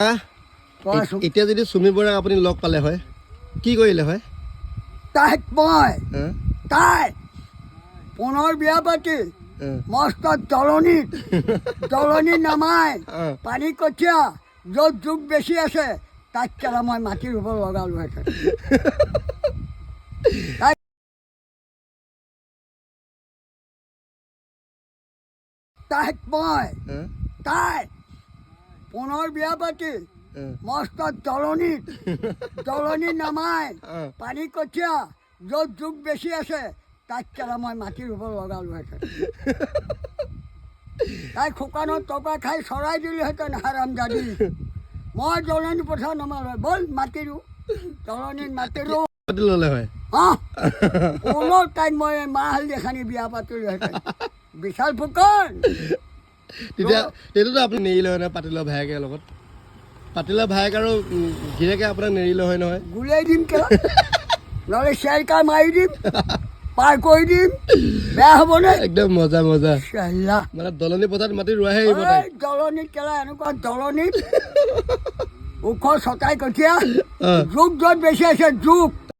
কোৱাচোন। এতিয়া যদি চুমি বৰাক আপুনি লগ পালে হয়, কি কৰিলে হয়? তাইক মই হা? তাই পুনৰ বিয়া পাতি মস্ত দলনিত দলনি নমাই পানী কঠীয়া য'ত জোক বেছি আছে তাত কেলা মই মাটি ৰুব লগালোহেঁতেন। তাইক মই তাই পুনৰ বিয়া পাতি মস্ত দলনিত দলনি নমাই পানী কঠীয়া য'ত জোক বেছি আছে তাত কেলা মই মাটি ৰুব লগালোহেঁতেন। তাই শুকানত টকা খাই চৰাই দিলোহেঁতেন হাৰাম জাদি। মই দলনি পথাৰ নমালো, ব'ল মাটি ৰু, দলনিত মাটি ৰু। পাতি ল'লে হয়। অঁ, পুনৰ তাইক মই মাহ হালধি সানি বিয়া পাতিলোহেঁতেন, বিশাল ফুকন। তেতিয়াতো আপুনি নেৰিলে হয় নহয় পাতিলৰ ভায়েকে লগত? পাতিলৰ ভায়েক আৰু গিৰিয়েকে আপোনাক নেৰিলে হয় নহয়? গুলিয়াই দিম কেলা, নহ'লে চেৰকা মাৰি দিম, পাৰ কৰি দিম, বেয়া হ'বনে? একদম মজা মজা। চাল্লা। মানে দলনি পথাৰত মাটি ৰোৱাহে এৰিব তাইক। এই দলনিত কেলা, এনেকুৱা দলনিত ওখ চতাই কঠীয়া জোক য'ত বেছি আছে জোক।